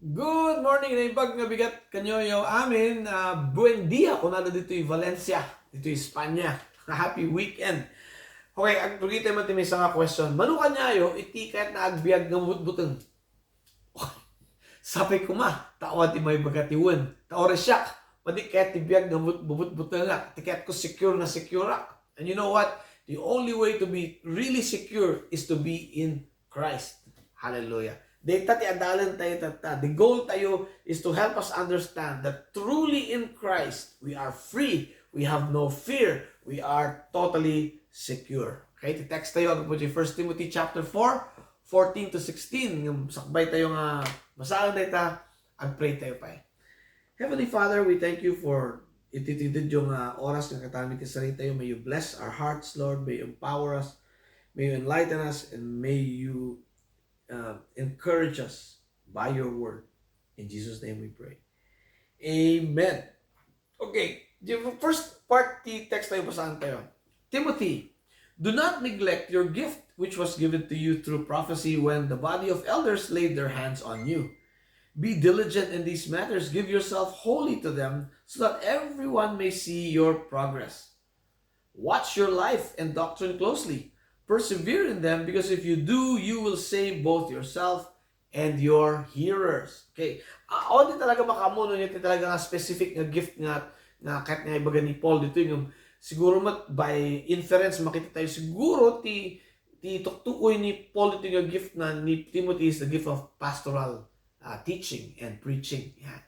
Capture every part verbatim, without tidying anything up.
Good morning, naimbag nga bigat kaniyo amin. Ah, buen dia, kunada ditoy Valencia, ditoy Espanya. Happy weekend. Okay, agturgid tayo man ti maysa nga question. Mano kaniayo iti kayatna agbiag nga butbuteng? Sapay koma, ta awan ti maibaga ti wen. Ta uray siak, madi kayat ti biag nga but-, bubutbutengak. Ti kayatko secure na secureak. And you know what? The only way to be really secure is to be in Christ. Hallelujah. Dayta ti adalen tayo tatta. The goal tayo is to help us understand that truly in Christ, we are free. We have no fear. We are totally secure. Okay, ti text tayo, aggapu ti First Timothy chapter four, fourteen to sixteen. Ngem sakbay tayo nga basaen dayta, ag-pray tayo pay. Heavenly Father, we thank you for iti tididyo nga oras nga katami ti saritayo. May you bless our hearts, Lord. May you empower us. May you enlighten us, and may you, uh, encourage us by your word. In Jesus' name we pray. Amen. Okay, the first part ti text tayo, basahan tayo. Timothy, do not neglect your gift which was given to you through prophecy when the body of elders laid their hands on you. Be diligent in these matters, give yourself wholly to them, so that everyone may see your progress. Watch your life and doctrine closely. Persevere in them, because if you do, you will save both yourself and your hearers. Okay. Ah, awan ti talaga makaammo no ania ti talaga nga specific nga gift nga, nga kayat nga ibaga ni Paul ditoy, nga siguro met by inference makita tayo siguro ti, ti tuktukoy ni Paul ditoy nga gift na ni Timothy is the gift of pastoral, ah, teaching and preaching. Yan.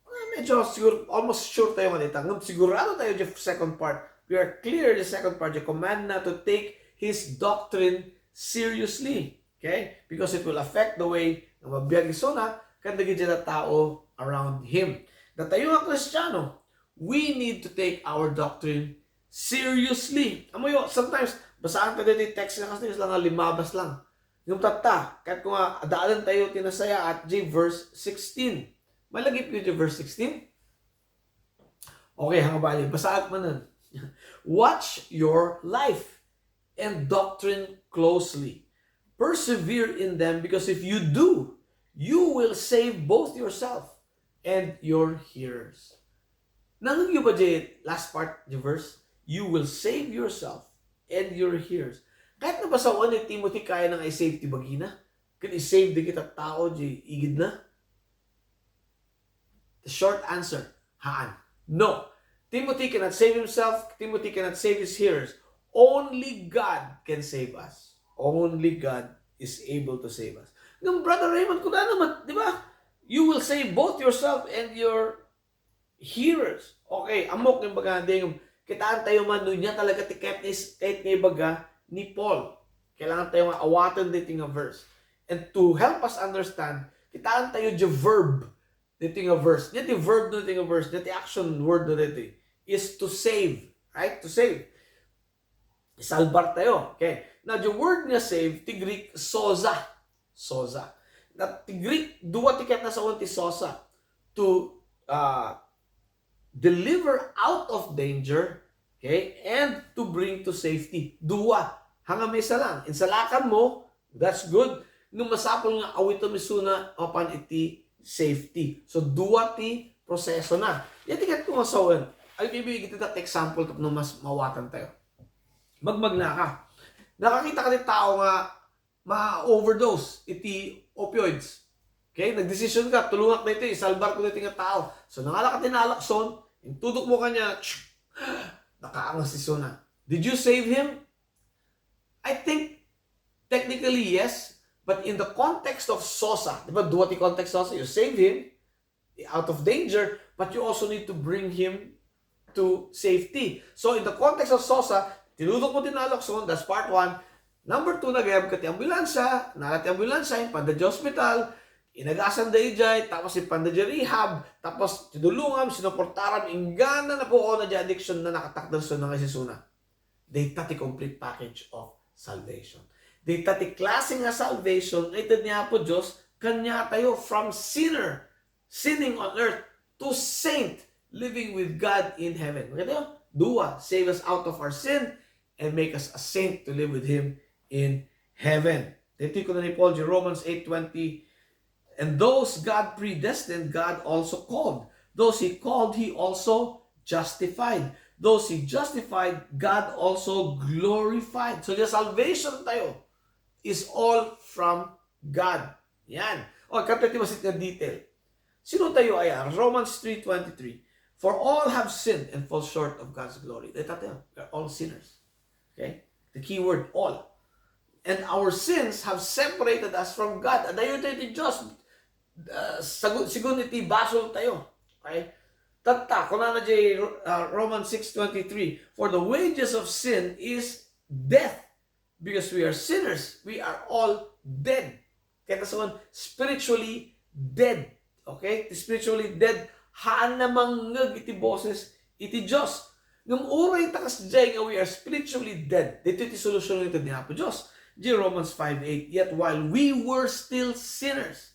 Ah, medyo siguro, almost sure tayo nga dita. Ngem sigurado tayo the second part. We are clear the second part, the command na to take his doctrine seriously. Okay? Because it will affect the way nga mabiag isuna ken dagiti tao around him. Datayo nga Kristiano, we need to take our doctrine seriously. Ammoyo, sometimes, basaan ta ditoy text nga kasi, lang nga limabas lang. Ngem tatta, kayatko nga adalan tayo ti nasayaat, di verse sixteen. Malagip iti verse sixteen? Okay, hangabali, basaak manen. Watch your life and doctrine closely. Persevere in them, because if you do, you will save both yourself and your hearers. Nangngegyo ba di last part di verse? You will save yourself and your hearers. Kayat nabasawan ni Timothy kayana nga i-save ti bagina? Ken i-save dagiti tao di igidna? The short answer, haan. No. Timothy cannot save himself. Timothy cannot save his hearers. Only God can save us. Only God is able to save us. Ngem, Brother Raymond, kunana met, di ba? You will save both yourself and your hearers. Okay, ammok nga ibaga, di, kitaentayo man no ania talaga ti kayat nga is-, kayat nga ibaga ni Paul. Kailangan tayo nga awaten ditoy nga verse. And to help us understand, kitaentayo di verb ditoy nga verse. Ania ti verb ditoy nga verse, ania ti action word ditoy, is to save, right? To save. Isalbar tayo. Okay. Now, the word nga save, ti Greek, soza. Soza. Na, ti Greek, dua ti kayat nga sawen ti soza. To, uh, deliver out of danger, okay, and to bring to safety. Dua. Hanga maysa lang. Insalakan mo, that's good. No masapul nga awitem isuna mapan iti safety. So, dua ti prosesona. Ania ti kayatko nga sawen. Ay, ibibigay kita ti example tapno mas maawatan tayo. Magmagna ka. Nakakita ka ti tao nga ma-overdose iti opioids. Okay? Nagdesisyon ka, "Tulongak daytoy, isalbar ko daytoy nga tao." So, nangala ka ti nalukson, intudok mo kaniana, nakaanges isuna. Did you save him? I think, technically, yes. But in the context of soza, di ba, dua ti context soza, you save him out of danger, but you also need to bring him to safety. So, in the context of soza, tinudok mo ti nalukson, that's part one. Number two, nagayab ka ti ambulansya, nala ti ambulansya, impanda idiay hospital, inagasanda idiay, tapos impanda idiay rehab, tapos tinulongam, sinuportaram, inggana napuona idiay addiction na, nakatakder isuna nga isisuna. Dayta ti complete package of salvation. Dayta ti klase nga salvation nga ited ni Apo Dios kaniatayo, from sinner, sinning on earth, to saint, living with God in heaven. Makitayo? Dua, save us out of our sin and make us a saint to live with Him in heaven. Daytoy kuna ni Paul, di Romans eight twenty, And those God predestined, God also called. Those He called, He also justified. Those He justified, God also glorified. So, the salvation tayo is all from God. Yan. O, kanta ti masit nga detail. Sino tayo aya? Romans three twenty-three. "For all have sinned and fall short of God's glory." Dayta tayo. We are all sinners. Okay? The key word, all. "And our sins have separated us from God." Adayo tayo ti Diyos. Uh, sagu-, sigun iti basol tayo. Okay? Tatta, kunana di, uh, Romans six twenty-three, "For the wages of sin is death." Because we are sinners, we are all dead. Kaya ta spiritually dead. Okay? Spiritually dead. Haan na mangngeg iti boses iti Dios. Ngem uray ta kasdiay nga we are spiritually dead, ditoy ti solusyon iti ni Apo Dios. Di Romans five eight, "Yet while we were still sinners,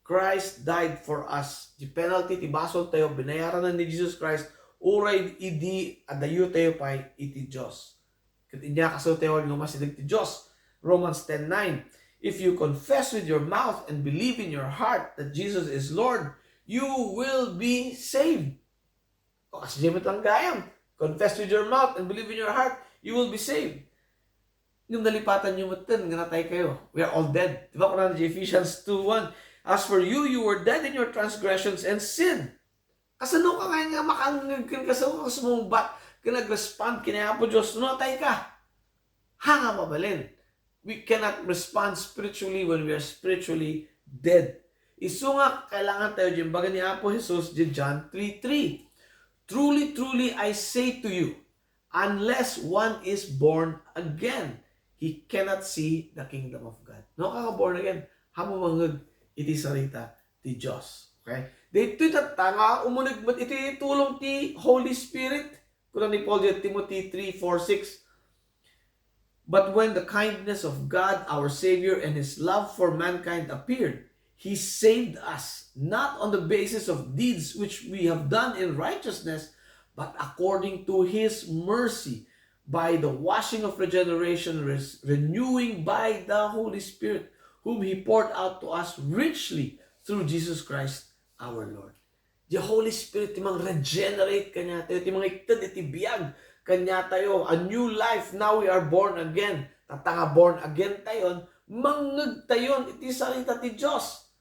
Christ died for us." Di penalty ti basol tayo, binayaran ni Jesus Christ, uray idi adayo tayo pay iti Dios. Ket inya kaso tayo nga masideg ti Dios. Romans ten nine, "If you confess with your mouth and believe in your heart that Jesus is Lord, you will be saved." O, kasdiay met lang gayam. "Confess with your mouth and believe in your heart, you will be saved." Ngem nalipatan yo metten nga natay kayo. We are all dead. Di ba, kunana di Ephesians two one, "As for you, you were dead in your transgressions and sin." Kasano ka ngay nga makangngeg ken kasano ka sumungbat ken nag-respond ken ni Apo Dios no natay ka? Haan nga mabalin. We cannot respond spiritually when we are spiritually dead. Isu nga kailangan tayo, di imbaga ni Apo Jesus di John three three, "Truly, truly, I say to you, unless one is born again, he cannot see the kingdom of God." No, ka born again, haan mo mangngeg iti sarita ti Dios. Okay? Daytoy tatta nga umuneg met iti tulong ti Holy Spirit. Kuna ni Paul diay Timothy three four six, "But when the kindness of God our Savior and His love for mankind appeared, He saved us, not on the basis of deeds which we have done in righteousness, but according to His mercy, by the washing of regeneration, res-, renewing by the Holy Spirit, whom He poured out to us richly through Jesus Christ our Lord." The Holy Spirit ti mang-regenerate kaniatayo, ti mangitted iti biag kaniatayo. A new life, now we are born again. Tatta nga born again tayon, mangngeg tayon iti sarita ti Dios.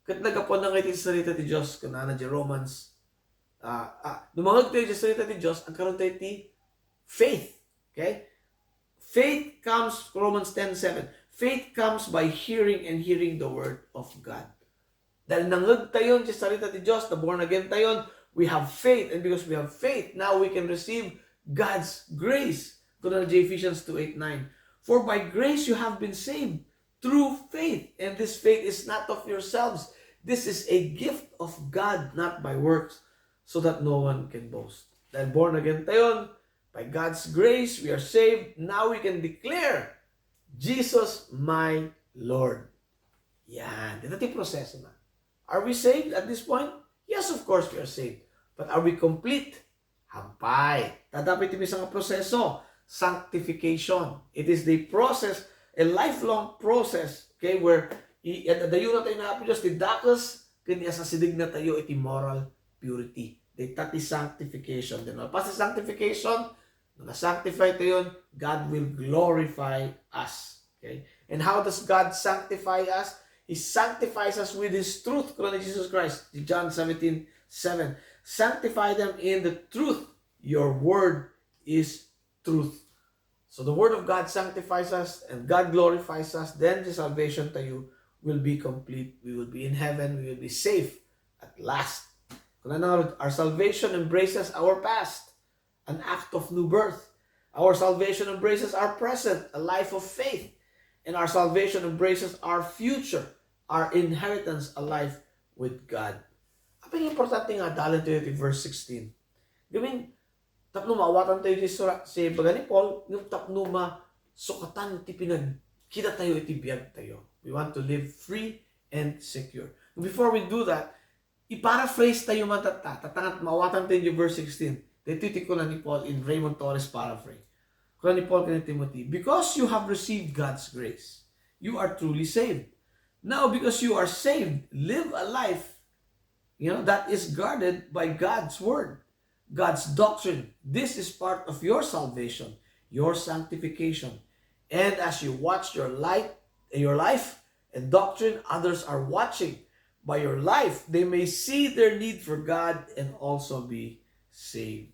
Ket naggapuan nga iti sarita ti Dios, kunana di Romans, ah, ah, no mangngeg tayo iti sarita ti Dios, agkaroon tayo ti faith. Okay? Faith comes, Romans ten seven, "Faith comes by hearing, and hearing the word of God." Dahil nangngeg tayon ti sarita ti Dios, na born again tayon, we have faith. And because we have faith, now we can receive God's grace. Kuna di Ephesians two eight nine, "For by grace you have been saved through faith, and this faith is not of yourselves. This is a gift of God, not by works, so that no one can boast." Dahil born again tayon, by God's grace, we are saved. Now we can declare, "Jesus, my Lord." Yan. Dayta ti proseso na. Are we saved at this point? Yes, of course, we are saved. But are we complete? Hampay. Taddapi ti maysa nga proseso, sanctification. It is the process, a lifelong process, okay, where i-, ad-, adayo na tayo na Apo Dios, ti dakes, ken isasideg na tayo iti moral purity. Dayta ti sanctification. Then, malpas ti sanctification, no na-sanctify tayon, God will glorify us. Okay? And how does God sanctify us? He sanctifies us with His truth. Kuna ni Jesus Christ, di John seventeen seven, "Sanctify them in the truth. Your word is truth." So the word of God sanctifies us and God glorifies us. Then the salvation tayo will be complete. We will be in heaven. We will be safe at last. Kuna na, our salvation embraces our past, an act of new birth. Our salvation embraces our present, a life of faith. And our salvation embraces our future, our inheritance, a life with God. Apay nga importante nga adalen tayo ti verse sixteen? Gamin, tapno maawatan tayo ti sura-, ti baga ni Paul, ngem tapno masukatan ti pinagkita tayo iti biag tayo. We want to live free and secure. Before we do that, i-paraphrase tayo man tatta, tatta nga maawatan tayo ti verse sixteen. Daytoy ti kuna ni Paul in Raymond Torres paraphrase. Kuna ni Paul ken Timothy, "Because you have received God's grace, you are truly saved. Now, because you are saved, live a life, you know, that is guarded by God's word, God's doctrine. This is part of your salvation, your sanctification. And as you watch your light, your life and doctrine, others are watching by your life. They may see their need for God and also be saved.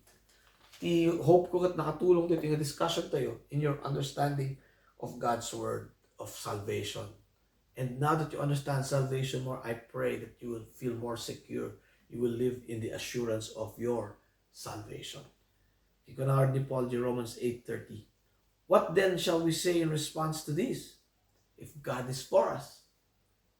Ti hope ko ket nakatulong ditoy nga discussion tayo in your understanding of God's word of salvation. And now that you understand salvation more, I pray that you will feel more secure. You will live in the assurance of your salvation. Ikaw na ni Paul di Romans eight thirty. What then shall we say in response to this? If God is for us,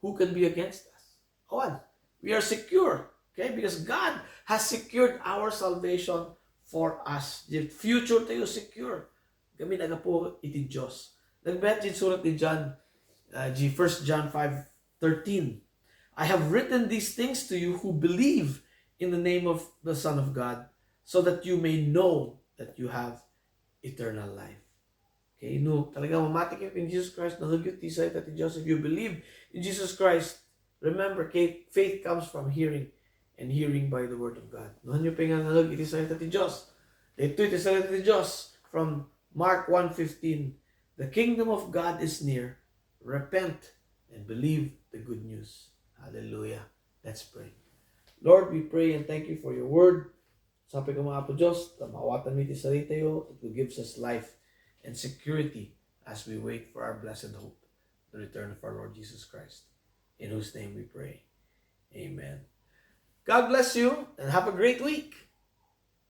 who can be against us? Awan, we are secure. Okay? Because God has secured our salvation for us. The future tayo secure. Kami nagapu iti Dios. Nagbayat din surat ni John, uh, G, First John five thirteen. I have written these things to you who believe in the name of the Son of God, so that you may know that you have eternal life. Okay, no, talaga mamati kayo kay Jesus Christ, nahagyo ti salita ti Dios. If you believe in Jesus Christ, remember, okay, faith comes from hearing, and hearing by the word of God. No, hanyo pay nga nahag iti salita ti Dios. Dito iti salita ti Dios from Mark one fifteen. The kingdom of God is near. Repent and believe the good news. Hallelujah. Let's pray. Lord, we pray and thank you for your word. Sapay ko, mga Apo Dios, ta maawatan mi ti salita yo, it will gives us life and security as we wait for our blessed hope, the return of our Lord Jesus Christ, in whose name we pray. Amen. God bless you and have a great week.